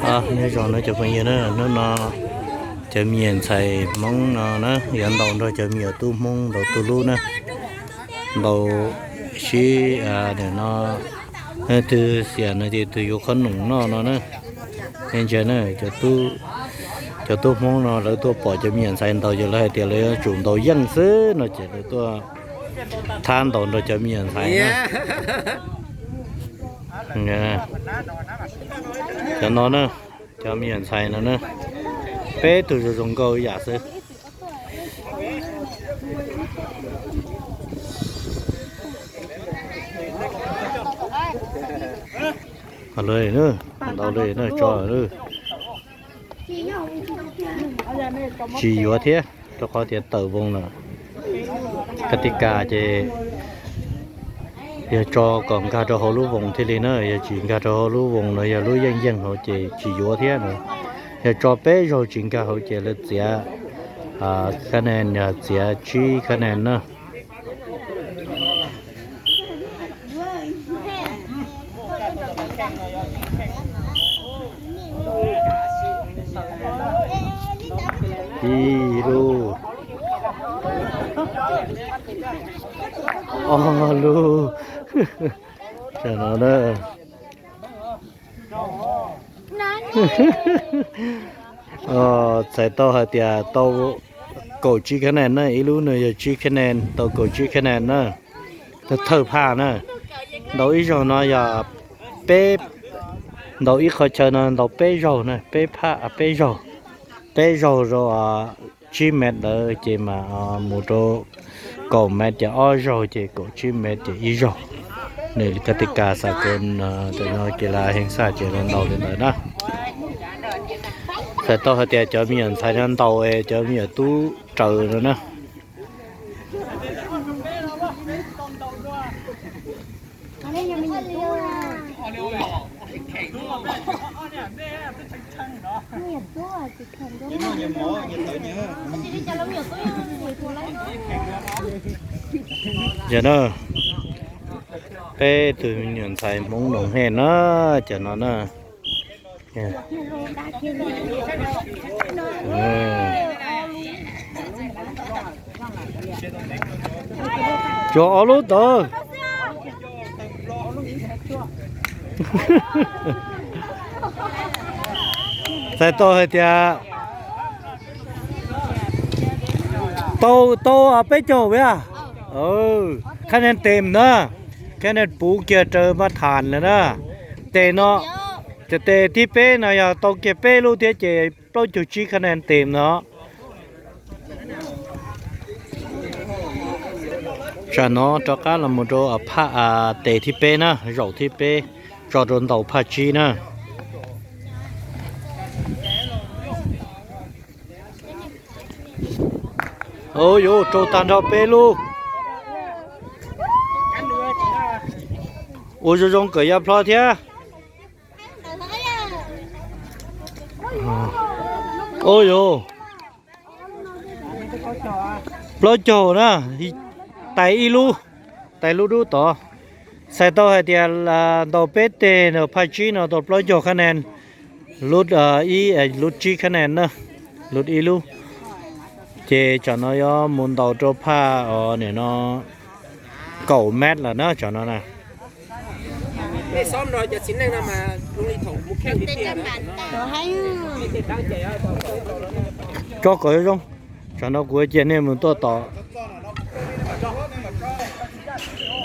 Nyob zoo na cov phooj ywg na, hnub no cov me nyuam ntxhais Hmoob no na yuav ntaus nrog cov me nyuam tub Hmoob ntaus tuj lub na, ntaus sib, nim no twg xiam no ces twg yuav qhob noom noj no na. Ntsia na, cov tub Hmoob no lawv tuaj pom cov me nyuam ntxhais ntaus ces lawv hais tias lawv yuav tsum ntaus yeej xwb no ces lawv tuaj thab ntaus nrog cov me nyuam ntxhais na. Cov no na, cov me nyuam ntxhais no na, peb tug zoo zoo nkauj ib yam xwb. Ntaus li na, tso. Tsis yuav thiab, rau qhov tias tawm voos lawm. Kab tis kas ces yog tso kom nkag rau hauv lub voos thiaj li na, yog tsis nkag rau hauv lub voos los yog lub yeej yeej hauv ces tsis yuav thiab na. Yog tso peb zaug tsis nkag hauv ces lawv txiav khab nen, yog txiav tsib khab nen na. Ib lub, ob lub, tam no na. Txhais tau hais tias tau kaum tsib khab nen na, ib lub no yog tsib khab nen, tau kaum tsib khab nen na. Thawj phaj na, ntaus ib zaug no yog peb, ntaus ib qho chaw no ntaus peb zaug na, peb phaj, peb zaug, peb zaug rau tsib mev ntawd ces mas mus rau kaum mev ces ob zaug ces kaum tsib mev ces ib zaug. Nws kab tis kas xam kos, tam no ces lam heev xaj ces ntaus li ntawd na. Txhais tau hais tias cov me nyuam ntxhais no ntaus es cov me nyuam tub raws no na. Yog na, peb tug me nyuam ntxhais Hmoob Noom Hej na, cov no na. Tsuas ob lub tod. Txhais tau hais tias tau, tau peb caug vim, khab nen tes na, khab nen puv kiag raws maj tham lawm na. Tes no, cov tes thib peb no yog tau kiag peb lub thiab ces plaub caug tsib khab nen tes no. Tsam no rov qab los mus rau phaj tes thib peb na, zaum thib peb, tso rau ntaus phaj tsib na. Ua yuav rau tag nrho peb lub. Ua zoo zoo kom ya plho thiab. Ua yuav plaub caug na, tais ib lub, tais lub dub tod. Txhais tau hais tias ntaus peb teg ntaus phaj tsib no tau plaub caug khab nen, lub ib, lub tsib khab nen na, lub ib lub. Ces tsam no yuav mus ntaus rau phaj os nim no kaum mev lawm na tsam no na. Tso kom zoo, tsam no kuv cia nej mus tuaj tos.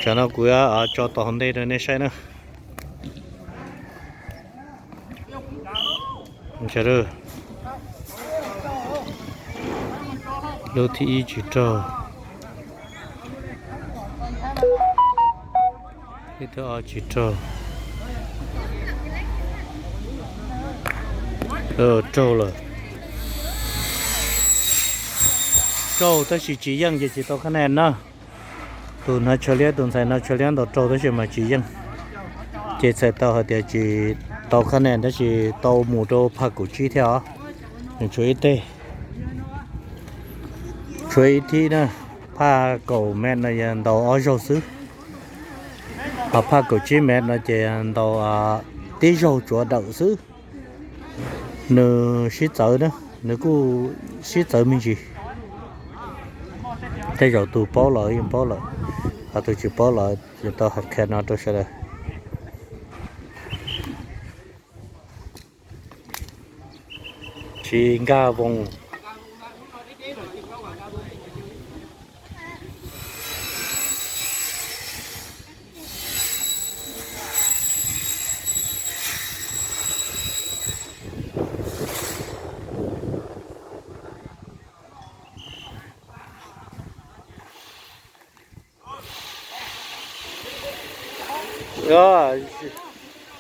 Tsam no kuv tso tos hauv ntej rau nej saib na. Lub thib ib tsis raug. Lub thib ob tsis raug. Raug lawm. Raug tab sis tsis yeej ces tsis tau khab nen na. Tus hnav tsho liab, tus ntxhais hnav tsho liab ntaus raug tab sis mas tsis yeej. Ces txhais tau hais tias tsis tau khab nen tab sis tau mus rau phaj kaum tsib thiab os. Nws tshuav ib teg, tshuav ib thib na. Phaj kaum mev no yog ntaus ob zaug xwb, ho phaj kaum tsib mev no ces ntaus tib zaug tsuav dawm xwb. Nws sib txawv na, nws kuj sib txawv me ntsis. Tej zaum tus paub los yeej paub lawm, ho tus tsis paub los yuav tau hais qhia no rau sawv daws. Tsis nkag voos.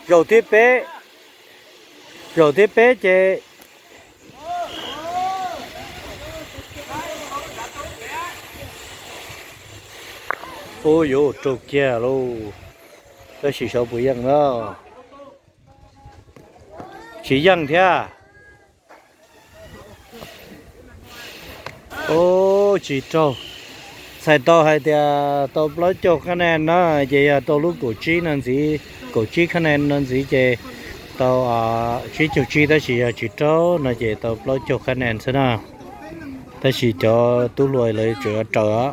Zaum thib peb, zaum thib peb ces ub yuv raug kiag lauj. Tab sis xyov puas yeej na. Tsis yeej thiab. Ub, tsis raug. Txhais tau hais tias tau plaub caug khab naj na, ces yog rau lub kaum tsib no ntxiv, kaum tsib khab naj no ntxiv ces tau tsib caug tsib, tab sis yog tsis raug no ces tau plaub caug khab naj xwb na. Tab sis cov tub hluas lawv tseem yuav raws os.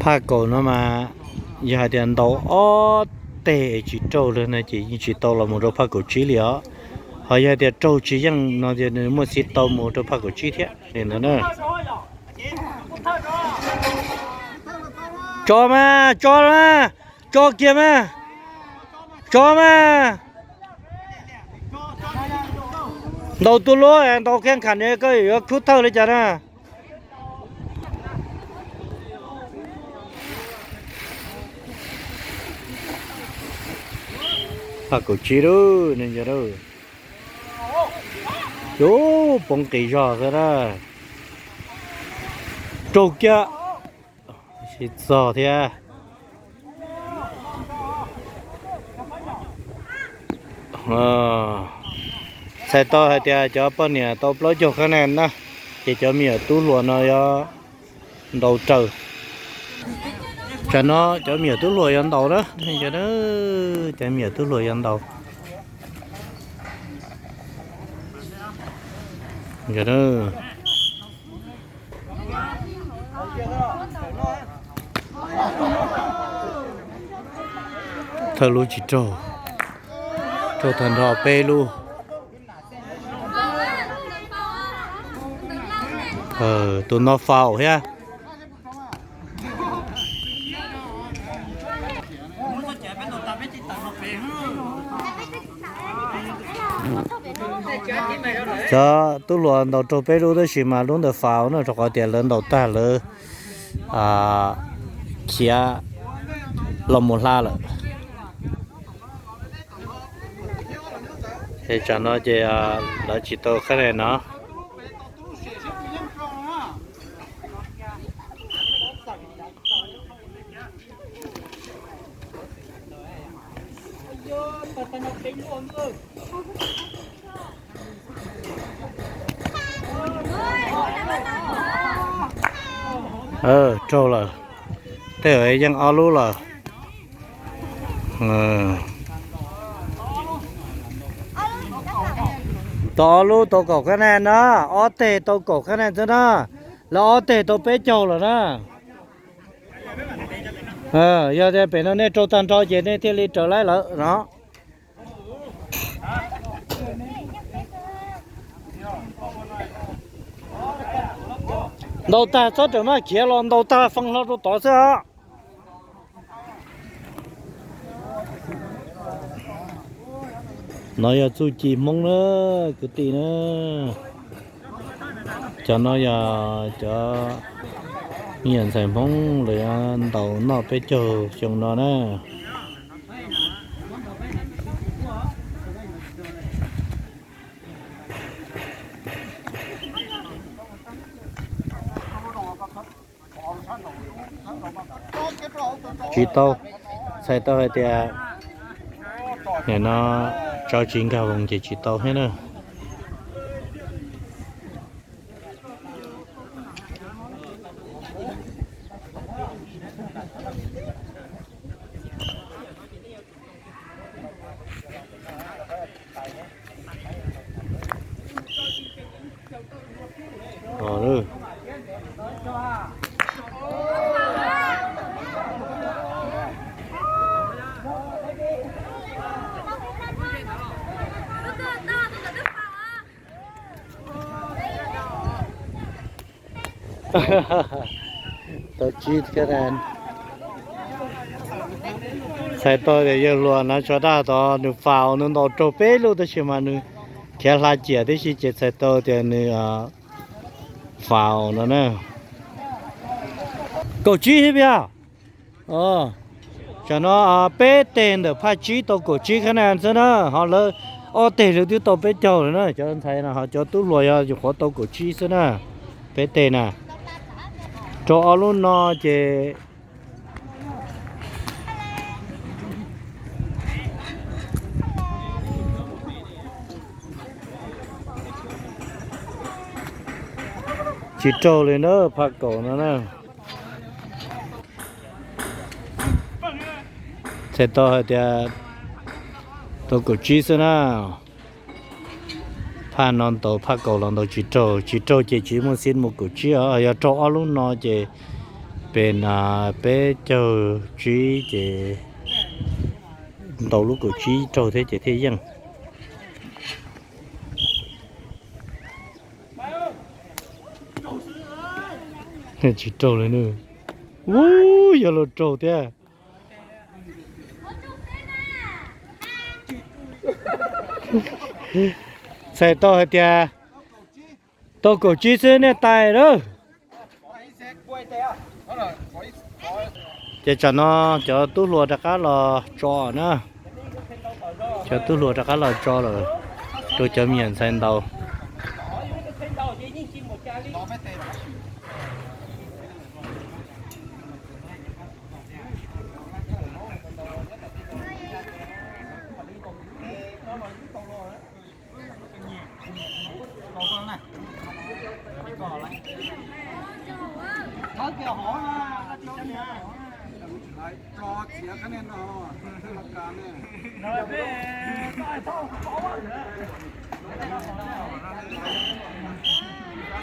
Phaj kaum no mas yog hais tias ntaus ob teg es tsis raug li no ces yeej tsis tau los mus rau phaj kaum tsib li os. Ho yog hais tias raug tsis yeej no ces nws muaj txiv tau mus rau phaj kaum tsib thiab li ntawd na. Tso mas, tso mas, tso kiag mas, tso mas. Ntaus tus luab, ntaus kiag kham koj yuav khub thawj li cas na. Phaj kaum tsib lawm ne, yog lawm. Ub, poob qis zog xwb na. Raug kiag. Tsis txog thiab. Txhais tau hais tias cov poj niam tau plaub caug khab naj na, ces cov me nyuam tub hluas no yuav ntaus raws. Tsam no cov me nyuam tub hluas yuav ntaus na, cov me nyuam tub hluas yuav ntaus. Thawj lub tsis raug, raug tag nrho peb lub. Tus no faus thiab. Cov tub hluas ntaus raug peb lub tab sis mas lub ntawd faus na, rau qhov tias lawv ntaus tag lawv khiav los mus hla lawm. Es tsam no ces lawv tsis tau khab naj no. Raug lawm. Tej zaum yeej ob lub lawm. Tau ob lub tau kaum khab naj na, ob teg tau kaum khab naj xwb na, lawv ob teg tau peb caug lawm na. Yog tias pem no nej raug tag nrho ces nej thiaj li raws laib lawm no. Ntaus tag txhob rawm maj khiav los, ntaus tag feej hlo rau tod xwb os. No yog txuj ci Hmoob na, kwv tij na. Cov no yog cov me nyuam ntxhais Hmoob lawv ntaus noj peb caug xyoo no na. Tsis tau, txhais tau hais tias nim no tsov tsis nkag voos ces tsis tau thiab na. Tau tsib khab nan. Txhais tau tias yawg hluas na tso dag tod nws faus nws ntaus raug peb lub tab sis mas nws khiav hla ciam tib si ces txhais tau tias nws faus no na. Kaum tsib thiab pia. Tsam no peb teg ntawm phaj tsib tau kaum tsib khab nan xwb na, ho lawv ob teg lawv twb tau peb caug lawm na. Cov ntxhais no ho cov tub hluas yog nyuam qhuav tau kaum tsib xwb na, peb teg na. Raug ob lub no ces tsis raug li na, phaj kaum no na. Txhais tau hais tias tau kaum tsib xwb na. Phaj no ntaus phaj kaum los ntaus tsis raug, tsis raug ces tsis muaj xiab mus kaum tsib os, yog raug ob lub no ces pem peb caug tsib ces ntaus lub kaum tsib raug thiab ces thiaj yeej. Tsis raug li na. Ub, yog luag raug thiab. Txhais tau hais tias tau kaum tsib xwb nej tais lawm. Ces tsam no cov tub hluas rov qab los tso na. Cov tub hluas rov qab los tso lawm, rau cov me nyuam ntxhais ntaus.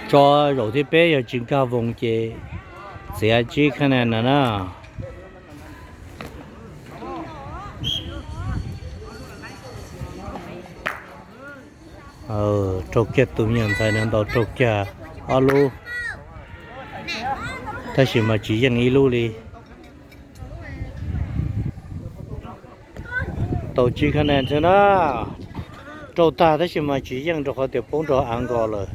Tso zaum thib peb yog tsis nkag voos ces txiav tsib khab nan no na. Raug kiag tus me nyuam ntxhais no ntaus raug kiag ob lub, tab sis mas tsis yeej ib lub li. Tau tsib khab nan xwb na. Raug tag tab sis mas tsis yeej rau qhov tias poob rau av nkos lawm.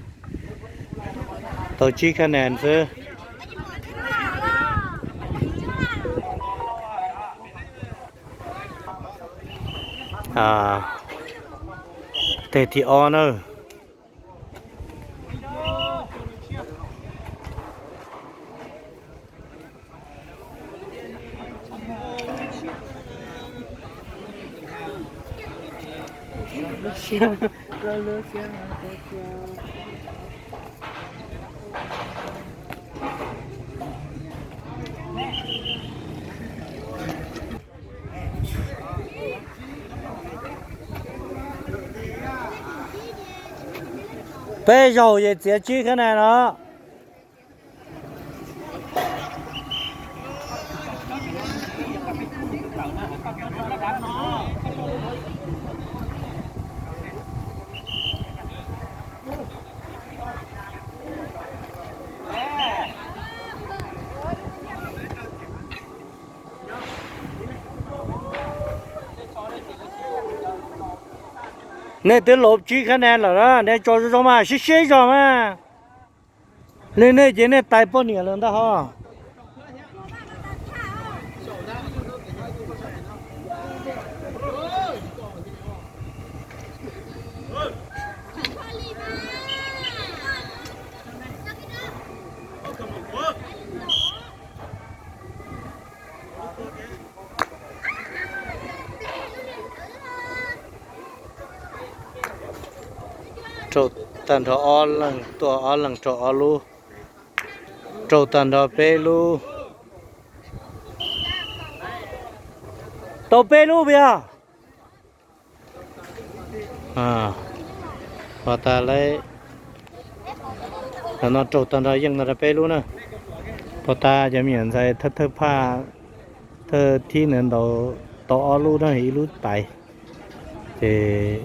Tau tsib khab nan xwb. Teg thib ob na. Peb zaug ces txiav tsib khab nan no. Nej twb lov tsib khab nan lawm na, nej tso zoo zoo mas sib sib zog mas. Li nej ces nej tais poj niam lawm ntag ho. Raug tag nrho ob leeg, tuaj ob leeg raug ob lub. Raug tag nrho peb lub. Tau peb lub puas yog? Pog tas lawm. Tam no raug tag nrho yeej tag nrho peb lub na. Pog tas cov me nyuam ntxhais thawj thawj phaj, thawj thib ntawd ntaus tau ob lub na, ib lub tais. Ces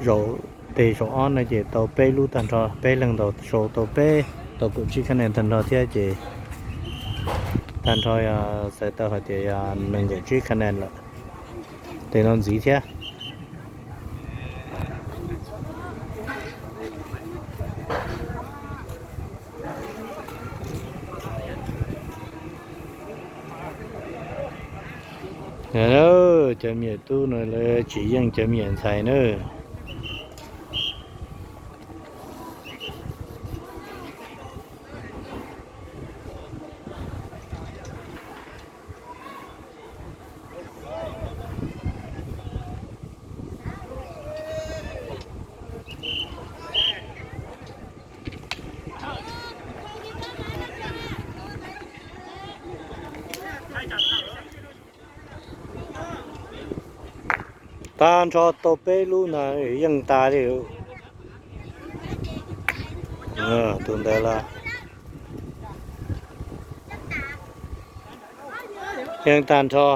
zaum teg zaum ob no ces tau peb lub tag nrho, peb leeg ntaus zaum tau peb. Tau kaum tsib kha nes tag nrho thiab ces tag nrho yog xav tau hais tias yog nees nkaum tsib kha nes lawm. Tes no ntxiv thiab. Cov me nyuam tub no lawv tsis yeej cov me nyuam ntxhais na. Tag nrho tau peb lub no yeej tas li. Tus ntawd los yeej tag nrho.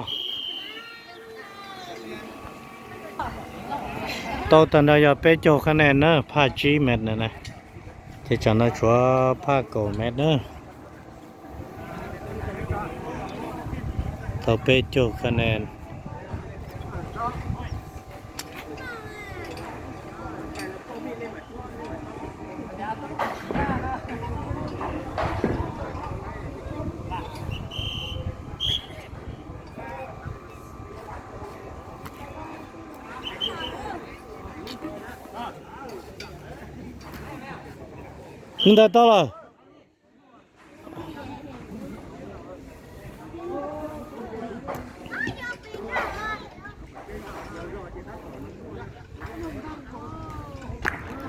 Tau tag nrho yog peb caug kha nes na, phaj tsib mev na. Ces tsam no tshuav phaj kaum mev na. Tau peb caug kha nes. Ntawd tau lawm.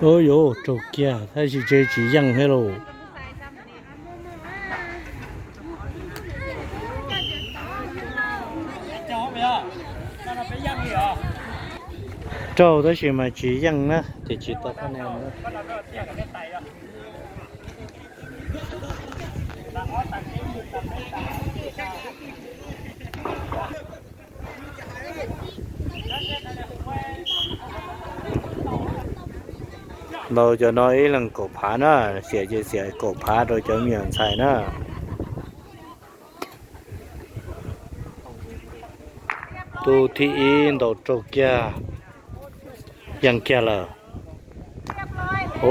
Ua yuav raug kiag tab sis tsev tsis yeej thiab lauj. Raug tab sis mas tsis yeej na ces tsis tau kha nes. Ntau cov no ib leeg kaum phav na, xiam ces xiam kaum phav rau cov me nyuam ntxhais na. Tus thib ib ntaus raug kiag, yeej kiag lawm.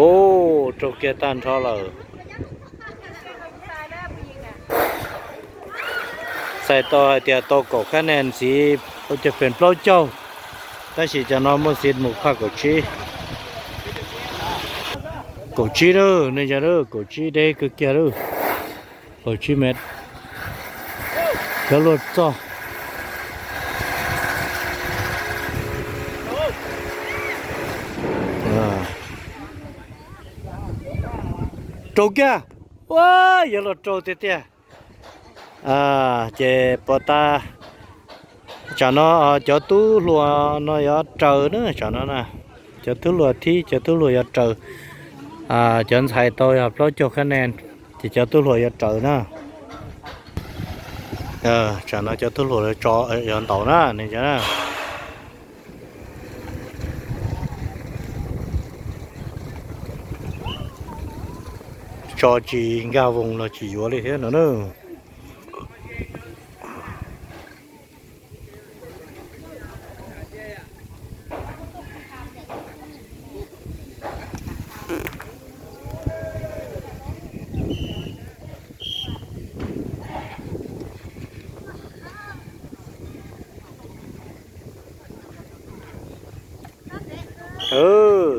Ub, raug kiag tag nrho lawm. Txhais tau hais tias tau kaum kha nes ntxiv ua cov pheem plaub caug, tab sis cov no muaj xiv mus phaj kaum tsib. Kaum tsib lawm ne, yog lawm kaum tsib deb kawg kiag lawm. Kaum tsib mev. Cov luag txog. Raug kiag. Ua, yuav luag raug tiag tiag. Ces puas tas, tsam no cov tub hluas no yuav raws na, tsam no na, cov tub hluas thib, cov tub hluas yuav raws. Cov ntxhais tau yog plaub caug kha nes, ces cov tub hluas yuav raws na. Tsam no cov tub hluas tso yuav ntaus na. Tso tsis nkag voos los tsis yuav li thiab no na.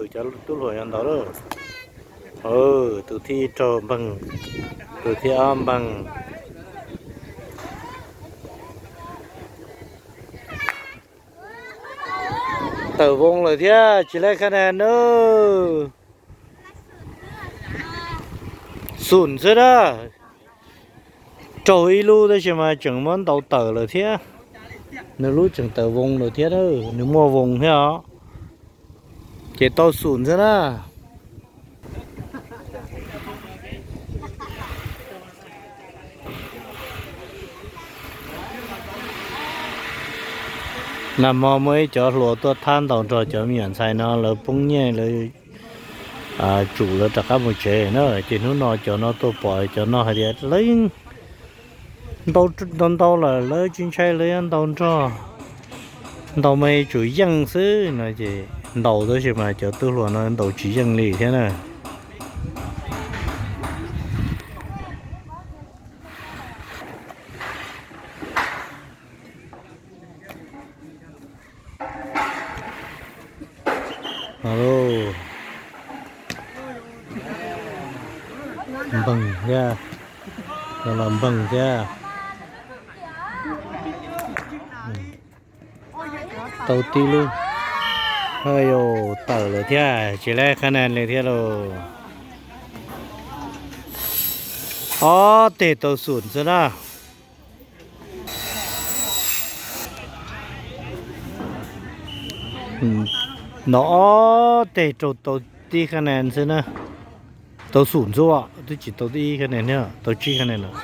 Cov tub hluas yuav ntaus lawm. Tus thib ib raug npeeg, tus thib ob npeeg. Tawm voos lawm thiab tsis laib kha nes na. Xum xwb na. Raug ib lub tab sis mas tseem muab ntaus tawm lawm thiab. Nws lub tseem tawm voos lawm thiab, nws muaj voos thiab os. Ces tau xum xwb na. Nag hmo muaj ib cov hluas tuaj thab ntaus nrog cov me nyuam ntxhais no lawv poob nyiaj lawv Tsum lawv rov qab mus tsev na, ces hnub no cov no tuaj pom cov no hais tias lawv ntau ntau lawm, lawv tsis ntshai, lawv yuav ntaus nrog, ntaus mas tsum yeej xwb no ces ntaus, tab sis mas cov tub hluas no ntaus tsis yeej li thiab na. Npeeg thiab, los npeeg thiab. Tau tib lub, yus tawm lawm thiab, tsis lab qhab na li thiab lauj. Ob teg tau xum xwb na. No ob teg raug tau tib qhab na xwb na. Tau xum xwb, twb tsis tau tib qhab na, tau tsib qhab na lawm.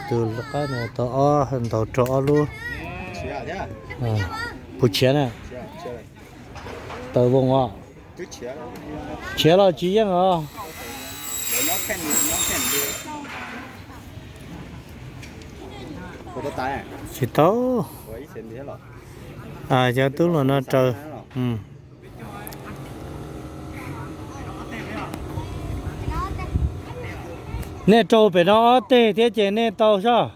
Tus qab no tau ob, ntaus raug ob lub. Puas tshiav na? Tawm voos os. Tshiav los tsis yeej os. Tsis tau. Cov tub hluas no raug. Nej raug pem no ob teg thiab ces nej tau soj.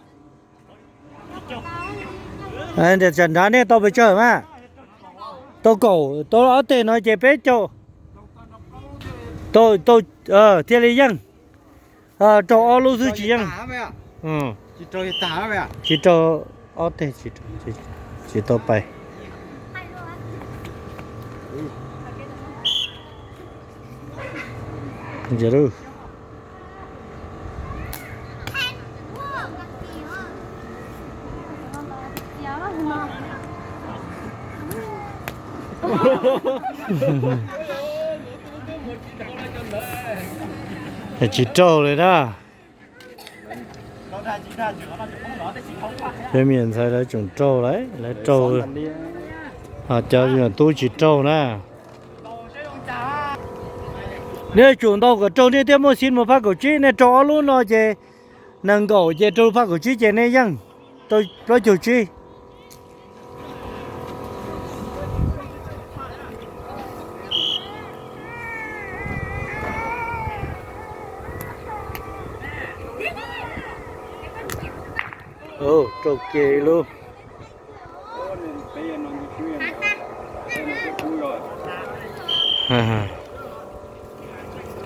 Tsam nrad nej tau pes tsawg mas? Tau kaum, tau ob teg no ces peb caug. Tau, tau, thiaj li yeej. Raug ob lub xwb tsis yeej. Tsis raug ob teg, tsis tau pais. Tsis raug li na. Peb me ntxhais lawv tseem raug lawm, lawv raug, ho cov tub tsis raug na. Nej tsum ntaus kom raug nej thiaj muaj xim mus phab kaum tsib, nej raug ob lub no ces nees nkaum ces raug phab kaum tsib ces nej yeej tau plaub caug tsib. Raug kiag ib lub.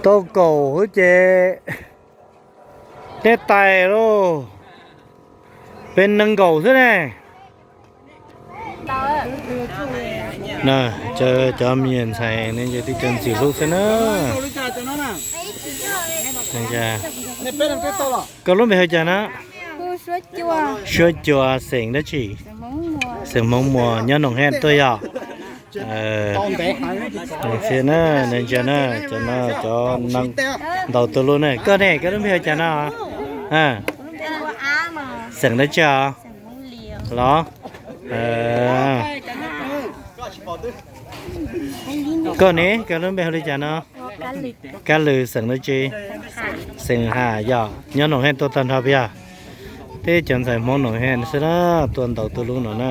Tau kaum hwb ces tej tais lauj, pes nees nkaum xwb ne. Cov me nyuam ntxhais ne, ces tib cov ntxim hlub xwb na. Koj lub npe hu cas na? Suab Cua, xeem dab tsi? Xeem Hmoob Muas, nyob Noom Hej tuaj yog? Ntsia na, cov no cov ntaus tus lub ne. Koj ne, koj lub npe hu cas no? Xeem dab tsi os? Los? Koj ne, koj lub npe hu li cas no? Kab Lws, xeem dab tsi? Xeem Ham yog, nyob Noom Hej tuaj tag nrho puas yog? Tib cov ntxhais Hmoob Noom Hej xwb na, tuaj ntaus tus lub no na.